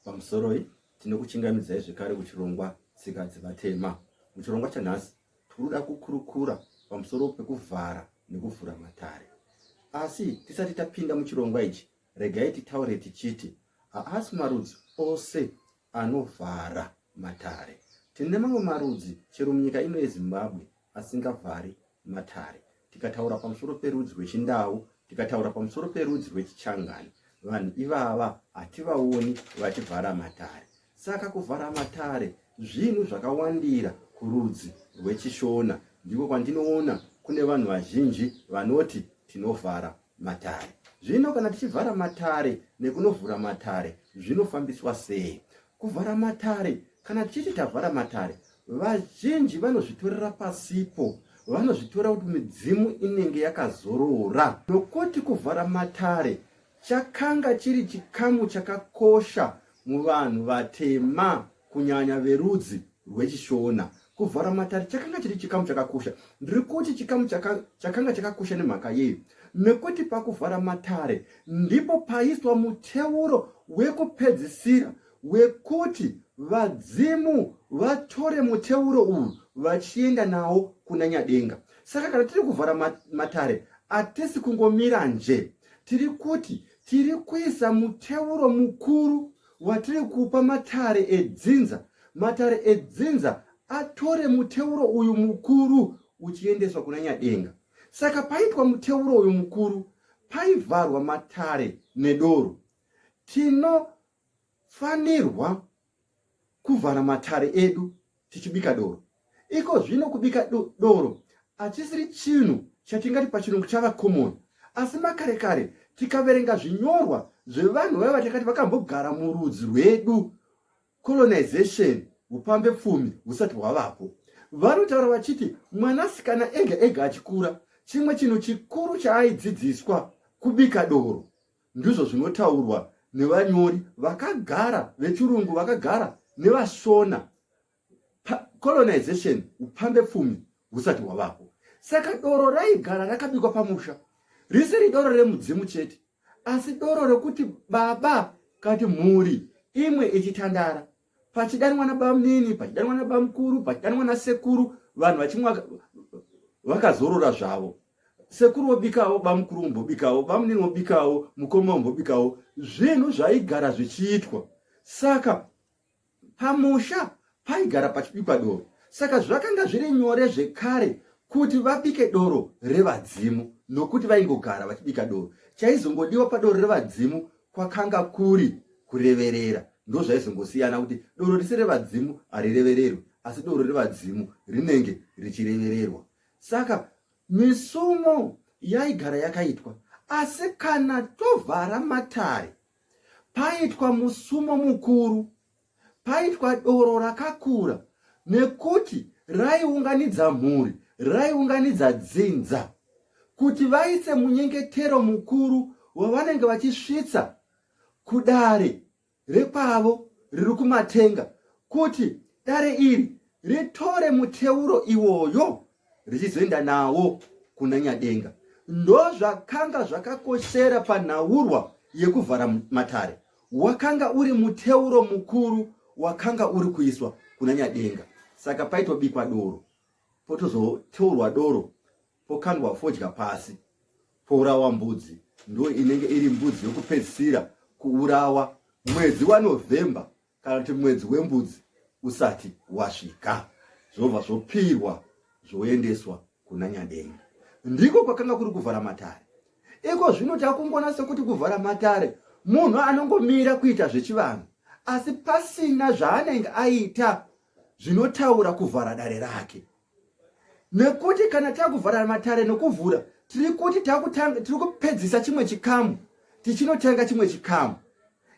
Pamusoroi, tinokuchingamidzai zvekare kuchirongwa Tsika Dzevatema. Muchirongwa chanhasi, tiri kuda kukurukura pamusoro pekuvhara nekuvhura matare. Asi tisati tapinda muchirongwa ichi, regai titaure tichiti haasi marudzi ose anovhara matare. Tine mamwe marudzi chero munyika ino yeZimbabwe asingavhari matare. Tikataura pamusoro perudzi rwechiNdau, tikataura pamusoro perudzi rwechiChangani, vanhu ivava hativaoni vachivhara matare. Saka kuvhara matare zvinhu zvakawandira kurudzi rwechiShona. Ndiko kwandinoona kune vanhu vazhinji vanoti tinovhara matare. Zvino kana tichivhara matare nekunovhura matare zvinofambiswa sei? Kuvhara matare, kana tichiti tavhara matare, vazhinji vanozvitorera pasipo, vanozvitora kuti midzimu inenge yakazorora. Nokuti kuvhara matare chakanga chiri chikamu chakakosha muvanhu vatema kunyanya verudzi rwechiShona. Kuvhara matare chakanga chiri chikamu chakakosha. Ndiri kuti chikamu chakanga chakakosha nemhaka yei? Nekuti pakuvhara matare ndipo paiswa muteuro wekupedzisira wekuti vadzimu vatore muteuro uyu vachienda nawo kuna Nyadenga. Saka kana tiri kuvhara matare hatisi kungomira nje, tiri kuti tiri kuisa muteuro mukuru watiri kupa matare edzinza. Matare edzinza atore muteuro uyu mukuru uchiendeswa kuna Nyadenga. Saka paitwa muteuro uyu mukuru paivharwa matare nedoro. Tinofanirwa kuvhara matare edu tichibika doro. Iko zvino kubika doro hachisiri chinhu chatingati pachirungu chava common, asi makare kare tikaverenga zvinyorwa zvevanhu vaiva takati vakambogara murudzi rwedu colonization upambe pfumi husati hwavapo, vanotaura vachiti mwanasikana ega ega achikura chimwe chinhu chikuru chaaidzidziswa kubika doro. Ndizvo zvinotaurwa nevanyori vakagara vechirungu vakagara nevaShona colonization upambe pfumi husati hwavapo. Saka doro raigara rakabikwa pamusha risiri doro remudzimu chete, asi doro rekuti baba kati mhuri imwe ichitandara, pachidanwa nabamunini, pachidanwa nabamukuru, pachidanwa nasekuru, vanhu vachimwa vakazorora zvavo. Sekuru vobikawo, bamukuru vombobikawo, bamunini vobikawo, mukoma vombobikawo, zvinhu zvaigara zvichiitwa. Saka pamusha paigara pachibikwa doro, saka zvakanga zviri nyore zvekare kuti vabike doro revadzimu nokuti vaingogara vachibika doro. Chaizongodiwa padoro revadzimu kwakanga kuri kureverera, ndozvaizongosiyana kuti doro risi revadzimu harirevererwi, asi doro revadzimu rinenge richirevererwa. Saka misumo yaigara yakaitwa, asi kana tovhara matare paitwa musumo mukuru, paitwa doro rakakura nekuti raiunganidza mhuri, raiunganidza dzinza kuti vaise munyengetero mukuru wavanenge vachisvitsa kudare rekwavo riri kumatenga kuti dare iri ritore muteuro iwoyo richizoenda nawo kuna Nyadenga. Ndozvakanga zvakakoshera panhaurwa yekuvhara matare. Wakanga uri muteuro mukuru wakanga uri kuiswa kuna Nyadenga. Saka paitobikwa doro, potozoteurwa doro, pokandwa fodya pasi, pourawa mbudzi. Ndo inenge iri mbudzi yokupedzisira kuurawa mwedzi waNovember kana kuti mwedzi wembudzi usati wasvika, zvobva zvopirwa zvoendeswa kuna Nyadenga. Ndiko kwakanga kuri kuvhara matare. Iko zvino takungona sekuti kuvhara matare munhu anongomira kuita zvechivanhu, asi pasina zvaanenge aita zvinotaura kuvhara dare rake. Nekuti kana takuvhara matare nokuvhura, tiri kuti takutanga, tiri kupedzisa chimwe chikamu tichinotanga chimwe chikamu.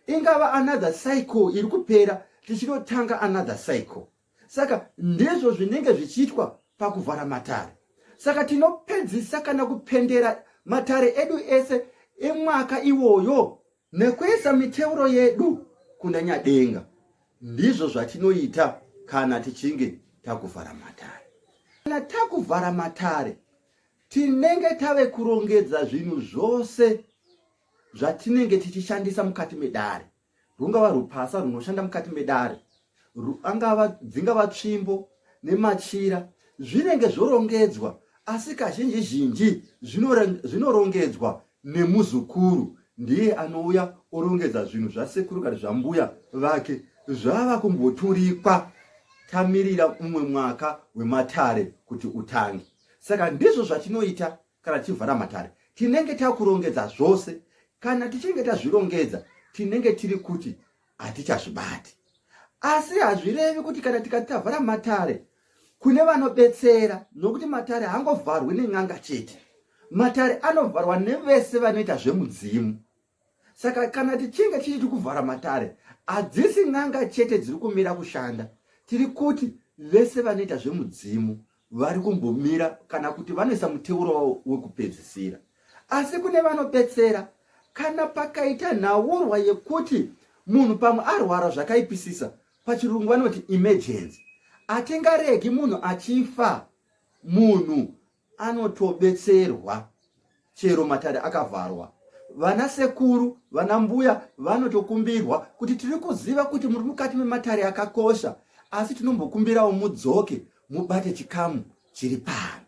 Ingava another cycle iri kupera tichinotanga another cycle. Saka ndizvo zvinenge zvichiitwa pakuvhara matare. Saka tinopedzisa kana kupendera matare edu ese emwaka iwoyo nekuisa miteuro yedu kuna Nyadenga. Ndizvo zvatinoita kana tichinge takuvhara matare. Kana takuvhara matare, tinenge tave kurongedza zvinhu zvose zvatinenge tichishandisa mukati medare. Rungava rupasa runoshanda mukati medare, angava dzingava tsvimbo nemachira, zvinenge zvorongedzwa, asi kazhinji zhinji zvinorongedzwa nemuzukuru. Ndiye anouya orongedza zvinhu zvasekuru kana zvambuya vake zvava kumboturikwa tamirira umwe mwaka wematare kuti utange. Saka ndizvo zvatinoita kana tichivhara matare, tinenge takurongedza zvose. Kana tichinge tazvirongedza, tinenge tiri kuti hatichazvibati. Asi hazvirevi kuti kana tikati tavhara matare kune vanobetsera, nokuti matare haangovharwi nen'anga chete. Matare anovharwa nevese vanoita zvemudzimu. Saka kana tichinge tichiti kuvhara matare, hadzisi n'anga chete dziri kumira kushanda. Tiri kuti vese vanoita zvemudzimu vari kumbomira kana kuti vanoisa muteuro wavo wekupedzisira. Asi kune vanobetsera, kana pakaita nhaurwa yekuti munhu pamwe arwara zvakaipisisa, pachirungu vanoti emergency, hatingaregi munhu achifa. Munhu anotobetserwa chero matare akavharwa. Vana sekuru, vana mbuya vanotokumbirwa kuti tiri kuziva kuti muri mukati mematare akakosha, asi tinombokumbirawo mudzoke mubate chikamu chiri pano.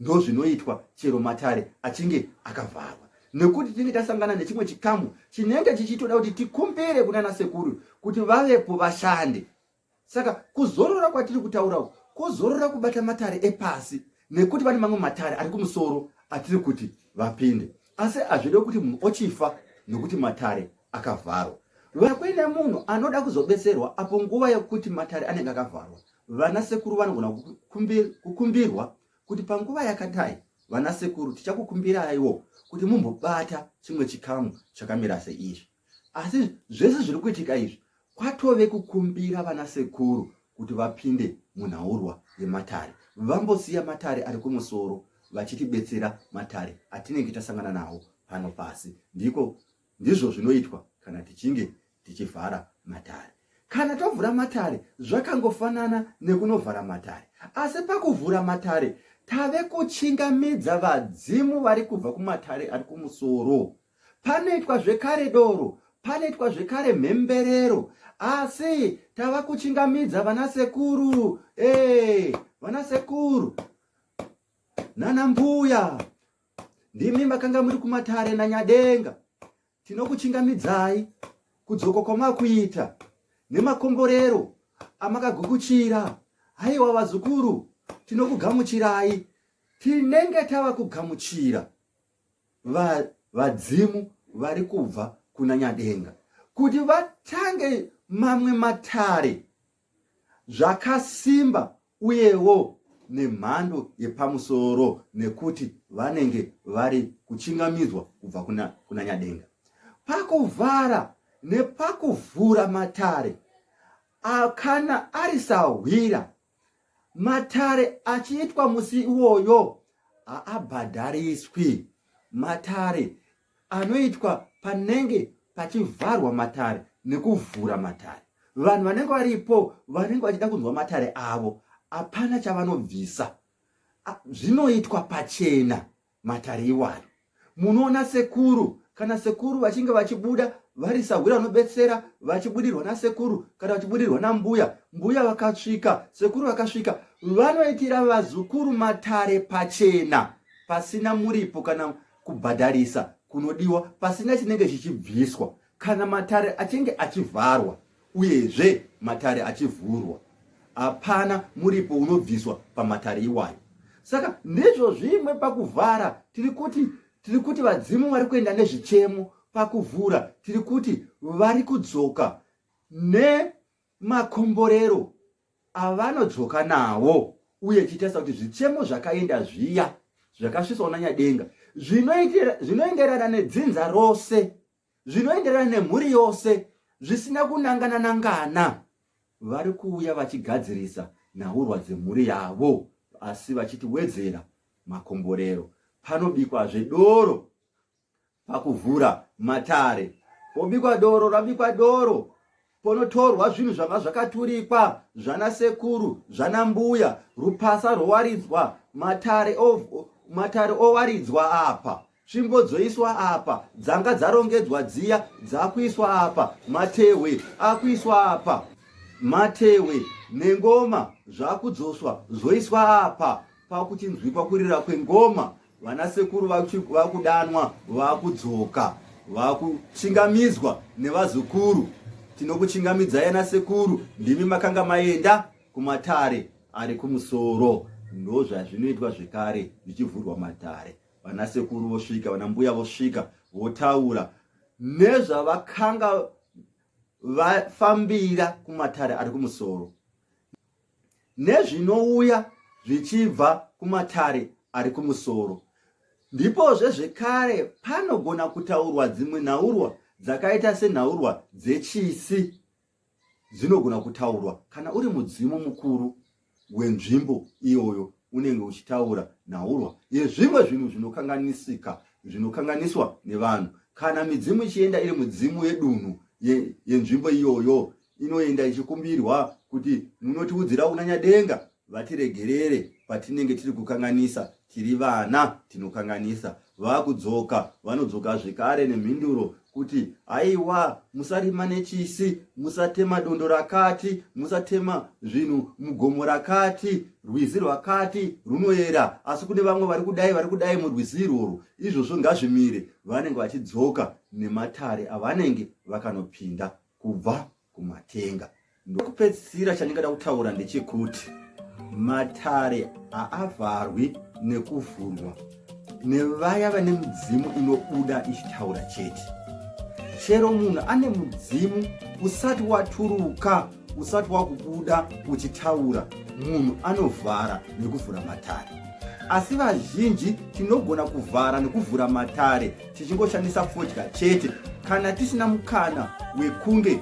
Ndozvinoitwa chero matare achinge akavharwa, nekuti tinenge tasangana nechimwe chikamu chinenge chichitoda kuti tikumbire kunana sekuru kuti vavepo vashande. Saka kuzorora kwatiri kutaura uku kuzorora kubata matare epasi, nekuti vane mamwe matare ari kumusoro atiri kuti vapinde. Asi hazvide kuti munhu ochifa nekuti matare akavharwa. Vakuine munhu anoda kuzobetserwa apo nguva yekuti matare anenge akavharwa, vana sekuru vanogona kukumbirwa kuti panguva yakadai, vana sekuru tichakukumbiraiwo kuti mumbobata chimwe chikamu chakamira seizvi. Asi zvese zviri kuitika izvi kwatove kukumbira vana sekuru kuti vapinde munhaurwa yematare, vambosiya matare ari kumusoro vachitibetsera matare atinenge tasangana nawo pano pasi. Ndiko ndizvo zvinoitwa kana tichinge tichivhara matare. Kana tovhura matare zvakangofanana nekunovhara matare, asi pakuvhura matare tave kuchingamidza vadzimu vari kubva kumatare ari kumusoro. Panoitwa zvekare doro, panoitwa zvekare mhemberero, asi tava kuchingamidza vanasekuru. Hey, vanasekuru nana mbuya, ndimi makanga muri kumatare naNyadenga. Tinokuchingamidzai kudzoka kwamakuita nemakomborero amakagukuchira. Haiwa vazukuru, tinokugamuchirai. Tinenge tava kugamuchira vadzimu vari kubva kuna Nyadenga kuti vatange mamwe matare zvakasimba uyewo nemhando yepamusoro, nekuti vanenge vari kuchingamidzwa kubva kuna Nyadenga. Pakuvhara nepakuvhura matare, kana ari sahwira, Matare achiitwa musi iwoyo haabhadhariswi. Matare anoitwa panenge pachivharwa matare nekuvhura matare. Vanhu vanenge varipo vanenge vachida kunzwa matare avo, hapana chavanobvisa. Zvinoitwa pachena matare iwayo. Munoona sekuru, kana sekuru vachinge vachibuda vari sahwira vanobetsera, vachibudirwa nasekuru kana vachibudirwa nambuya, mbuya vakasvika, sekuru vakasvika, vanoitira vazukuru matare pachena pasina muripo kana kubhadharisa kunodiwa, pasina chinenge chichibviswa kana matare achinge achivharwa uyezve matare achivhurwa. Hapana muripo unobviswa pamatare iwayo. Saka ndizvo zvimwe pakuvhara tiri kuti vadzimu vari kuenda nezvichemo, pakuvhura tiri kuti vari kudzoka nemakomborero avanodzoka nawo, uye tichitarisa kuti zvichemo zvakaenda zviya zvakasvitswa naNyadenga zvinoenderana nedzinza rose, zvinoenderana nemhuri yose, zvisina kunangana nangana. Vari kuuya vachigadzirisa nhaurwa dzemhuri yavo, asi vachitiwedzera makomborero. Panobikwazve doro pakuvhura matare, pobikwa doro, rabikwa doro ponotorwa zvinhu zvanga zvakaturikwa zvana sekuru zvana mbuya, rupasa rwowaridzwa, matare owaridzwa apa. Tsvimbo dzoiswa apa, dzanga dzarongedzwa dziya dzakuiswa apa, matehwe akuiswa apa, matehwe nengoma zvakudzoswa zvoiswa apa, pakuchinzwikwa kurira kwengoma, vana sekuru vakudanwa vakudzoka vakuchingamidzwa nevazukuru. Tinokuchingamidzai ana sekuru, ndimi makanga maenda kumatare ari kumusoro. Ndozvazvinoitwa zvekare zvichivhurwa matare. Vana sekuru vosvika, vana mbuya vosvika, votaura nezvavakanga vafambira kumatare ari kumusoro nezvinouya zvichibva kumatare ari kumusoro. Ndipozve zvekare panogona kutaurwa dzimwe nhaurwa dzakaita senhaurwa dzechisi dzinogona kutaurwa kana uri mudzimu mukuru wenzvimbo iyoyo unenge uchitaura nhaurwa yezvimwe zvinhu zvinokanganisika zvinokanganiswa nevanhu. Kana midzimu ichienda iri mudzimu yedunhu yenzvimbo iyoyo inoenda ichikumbirwa kuti munotiudzira kuna Nyadenga vatiregerere patinenge tiri kukanganisa, tiri vana tinokanganisa. Vakudzoka vanodzoka zvekare nemhinduro kuti haiwa, musarima nechisi, musatema dondo rakati, musatema zvinhu mugomo rakati, rwizi rwakati runoyera, asi kune vamwe vari kudai vari kudai murwizi irworwo, izvozvo ngazvimire. Vanenge vachidzoka nematare avanenge vakanopinda kubva kumatenga. Ndokupedzisira chandingada kutaura ndechekuti matare haavharwi nekuvhurwa nevaya vane midzimu inobuda ichitaura chete. Chero munhu ane mudzimu usati waturuka, usati wakubuda uchitaura, munhu anovhara nekuvhura matare. Asi vazhinji tinogona kuvhara nekuvhura matare tichingoshandisa fodya chete kana tisina mukana wekunge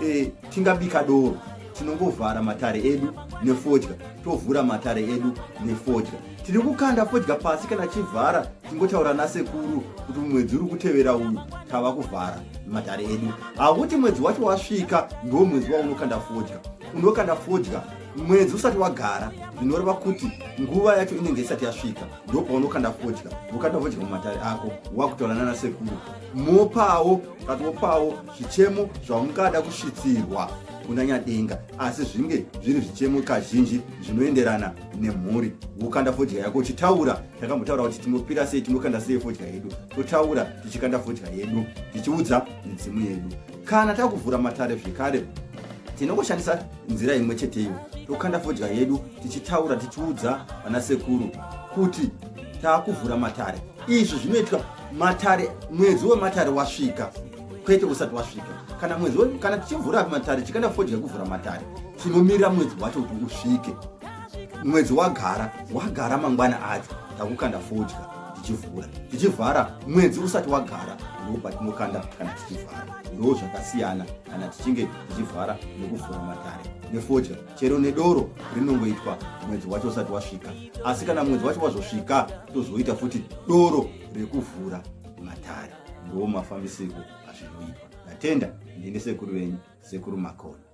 e, tingabika doro. Tinongovhara matare edu nefodya, tovhura matare edu nefodya. Tiri kukanda fodya pasi kana chivhara, tingotaura nasekuru kuti mwedzi uri kutevera uyu tava kuvhara matare edu. Hakuti mwedzi wacho wasvika ndiwo mwedzi waunokanda fodya. Unokanda fodya mwedzi usati wagara, zvinoreva kuti nguva yacho inenge isati yasvika, ndopaunokanda fodya. Wokanda fodya mumatare ako, wakutaura nana sekuru, mopawo kati wopawo zvichemo zvamungada kusvitsirwa kuna Nyadenga, asi zvinge zviri zvichemo kazhinji zvinoenderana nemhuri. Wokanda fodya yako uchitaura. Takambotaura kuti tinopira sei, tinokanda sei fodya yedu. Totaura tichikanda fodya yedu tichiudza midzimu yedu. Kana takuvhura matare zvekare, tinongoshandisa nzira imwe cheteyo, tokanda fodya yedu tichitaura tichiudza vana sekuru kuti taakuvhura matare. Izvi zvinoitwa matare mwedzi wematare wasvika, kwete usati wasvika. Kana mwedzi, kana tichivhura matare tichikanda fodya kuvhura matare, tinomirira mwedzi wacho kuti usvike. Mwedzi wagara, wagara mangwana acho takukanda fodya tichivhura. Tichivhara mwedzi usati wagara, ndo patinokanda kana tichivhara. Ndo zvakasiyana kana tichinge tichivhara nekuvhura matare nefodya. Chero nedoro rinongoitwa mwedzi wacho usati wasvika, asi kana mwedzi wacho wazosvika tozoita futi doro rekuvhura matare. Ndo mafambisirwo azvinoitwa. Ndatenda. Ndini sekuru venyu, Sekuru Makoni.